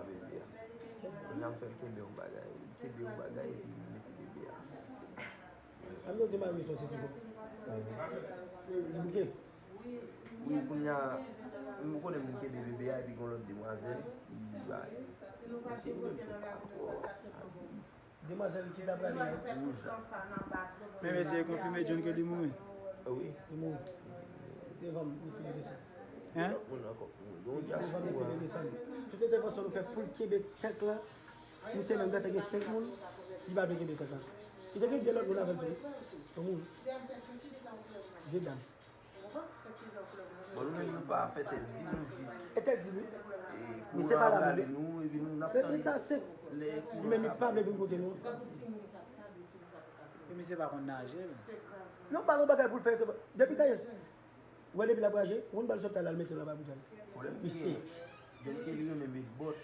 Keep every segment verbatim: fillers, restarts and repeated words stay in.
Bebe a. Kounye a m fè l kenbe yon bagay. Li kenbe yon bagay epi li mete bebe a. Ann nou di Marie Sòsye toujou. Li bouke. Wi, kounye a, m konnen moun kenbe bebe a epi gon lòt demwazèl ki bay. Mesye, nou menm tou pa twò. Demwazèl ki ta prale a. Men mesye konfime John ke li mouri. Wi. Li mouri. Devan m, li file desann. Hein? Devan m, li file desann. Tout entèvansyon nou fè pou l kenbe tèt la. Misye menm gentan gen senk moun, li pa vle kenbe tèt la. Li te gen de lòt moun avè l tou. Yo mouri. De dam. Bon, nou menm nou pa fè tèt di, nou jis. E tèt di, wi. E koura ap rale nou, epi nou n ap tann lè koura ap. Li menm li pa vle vin kote nou. E misye pa konn naje, men. Non, pa gon bagay pou l fè. Depi kayès. Ou wè depi l ap raje, ou konn ba l sòt la, l mete l anba bouton. Pwoblèm ki genyen, John Kelly renmen met bòt.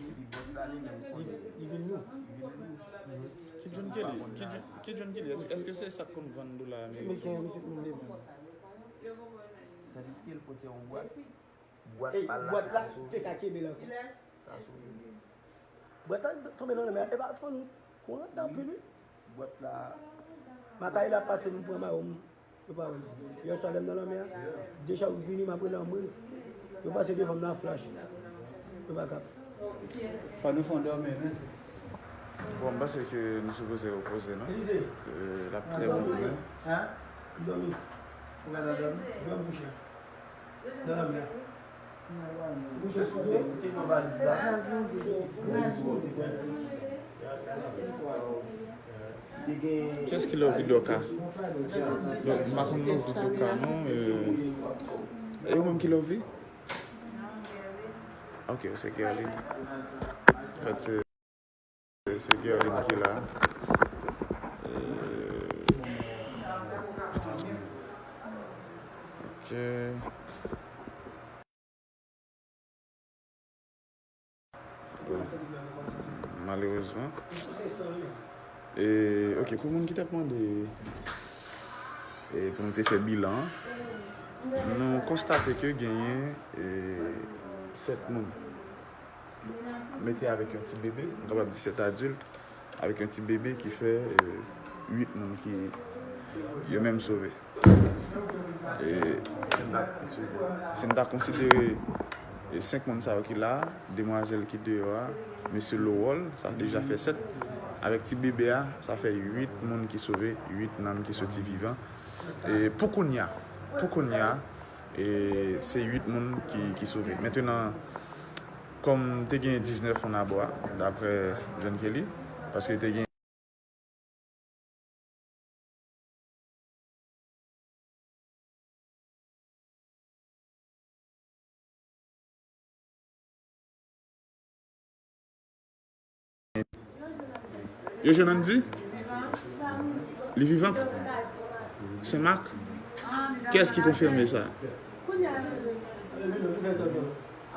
Epi bòt la li menm ou konnen. Li vin lou. Li vin lou. Ki John Kelly? Ki John, ki John Kelly? Èske, èske se sa k konn vann dola ameriken? Ameriken, misye konn vann. Tandiske l pote yon bwat. Bwat pa l la te ka kenbe l ankò. Bwat la tonbe nan lanmè a. E pa fann kouran t anpil, wi. Bwat la. Makayè la pase, m pran mayo m. Yo pa wè m. Yè swa lè m nan lanmè a, de chak vini m ap rele anmwe. Yo pase devan m nan flash. Yo pa kap. Fò nou fè yon dòmi, mèsi. Bon, m panse ke nou sipoze repoze, non? Elize. Euh, l ap trè bon pou nou. Hein? M dòmi. Ou ka dòmi? Jwe m kouche. Nan lanmè a. Bouche sou do. Te pran valiz la. Kiyès ki love li Doka? M pa konn love li Doka, non. Euh, e ou menm ki love li? Ok, ou se Guerline. An fèt, se, se Guerline ki la. Euh, ok. Bon. Malerezman. E, ok, pou moun ki t ap mande, e, pou nou te fè bilan an, nou konstate ke genyen, e, sèt moun. Mete avèk yon ti bebe, nou kapab di sèt adilt, avèk yon ti bebe ki fè, e, uit moun ki yo menm sove. E, si n ta, eskize, si n ta konsidere, e, senk moun sa yo ki la a, demwazèl ki deyò a, mesye Lowell, sa deja fè sèt, avèk ti bebe a, sa fè uit moun ki sove, uit nanm ki soti vivan. E pou kounye a, pou kounye a, e se uit moun ki, ki sove. Mentenan, kòm te gen diznèf moun abò a, daprè John Kelly, paske te gen Yo jwenn Andy? Li vivan? Senmak? Kiyès ki konfime sa?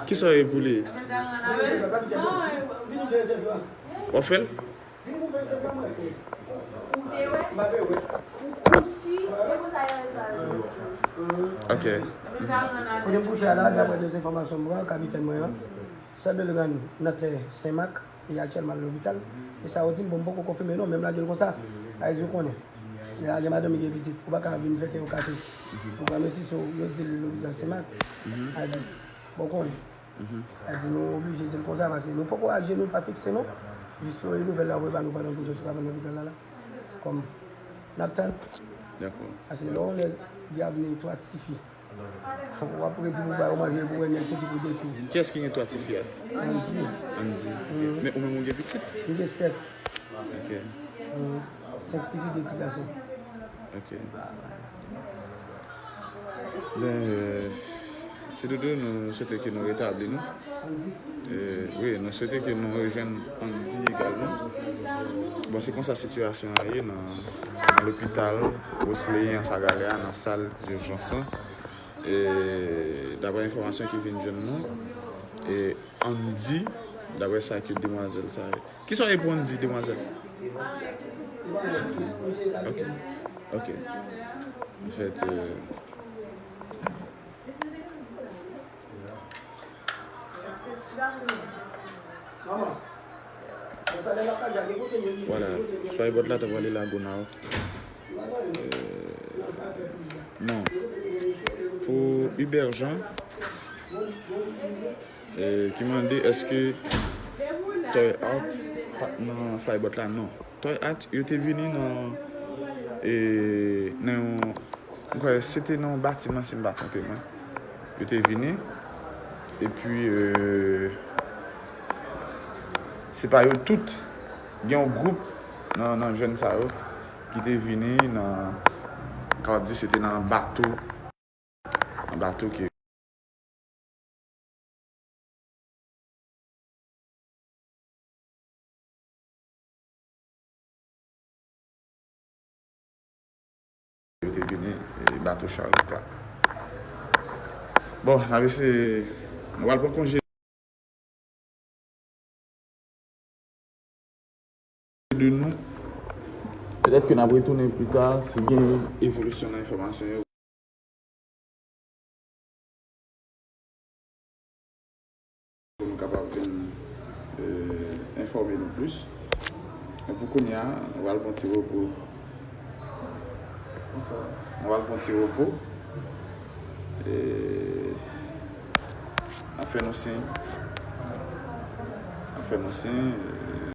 Kisa w ye pou li? W ap fè l? Ok. Kote m kouche a la, daprè de enfòmasyon m pran, kapitèn mwen an, Sir Belgrand nan tè Senmak, li aktyèlman nan lopital. E sa yo di m, bon, m poko konfime non, men m lage l konsa. Sa vle di ou konnen. Lè a gen madanm ki gen pitit, ou pa ka vin fè kè yo kase. Ou konprann, men si se w, yo di l lopital Senmak. Sa vle di, bon, ou konnen. Sa di nou oblije di l konsa, paske nou poko ak je nou pa fikse non. Jis yo nouvèl la voye ba nou pandan nou soti pa nan lopital la la. Kòm n ap tann. Dakò. Paske lè yon nèg gen avni twa tifi, w ap redi pou bay yo manje pou wè nèg soti pou detwi. Kiyès ki gen twa tifi a? Andy. Andy. Men ou menm ou gen pitit? M gen sèt. Ok. Senk tifi, de ti gason. Ok. Ben, euh, Ti Doudou, nou swete ke nou retabli nou. Euh, wi, nou swete ke nou rejwenn Andy egalman. Bon, se konsa sitiyasyon an ye nan, nan lopital Wesleyen Anse Galère a, nan sal dijans lan. E daprè enfòmasyon ki vin jwenn nou, e Andy, daprè sa ke demwazèl sa, kisa w ye pou Andy, demwazèl? Ok. Ok. Anfèt, euh, Vwala, flybot la ta prale Lagonav. Euh, non. Pou Hubert Jean, euh, ki mande èske Toy Art pa t nan flybot la? Non. Toy Art, yo te vini nan, e, nan yon, m kwè se te nan yon batiman, si m pa twonpe mwen. Yo te vini, epi, euh, se pa yo tout, gen yon gwoup nan, nan jèn sa yo ki te vini nan, m kapab di se te nan bato, nan bato ke yo te vini, e, bato Charlot la. Bon, n ap eseye, nou pral pran konje de nou. Petèt ke n ap retounen pli ta si gen evolisyon nan enfòmasyon yo. Pou nou kapab vin, euh, enfòme nou plis. Men pou kounye a, nou pral pran ti repo. Nou pral pran ti repo. E, n ap fè nou siy. N ap fè nou siy.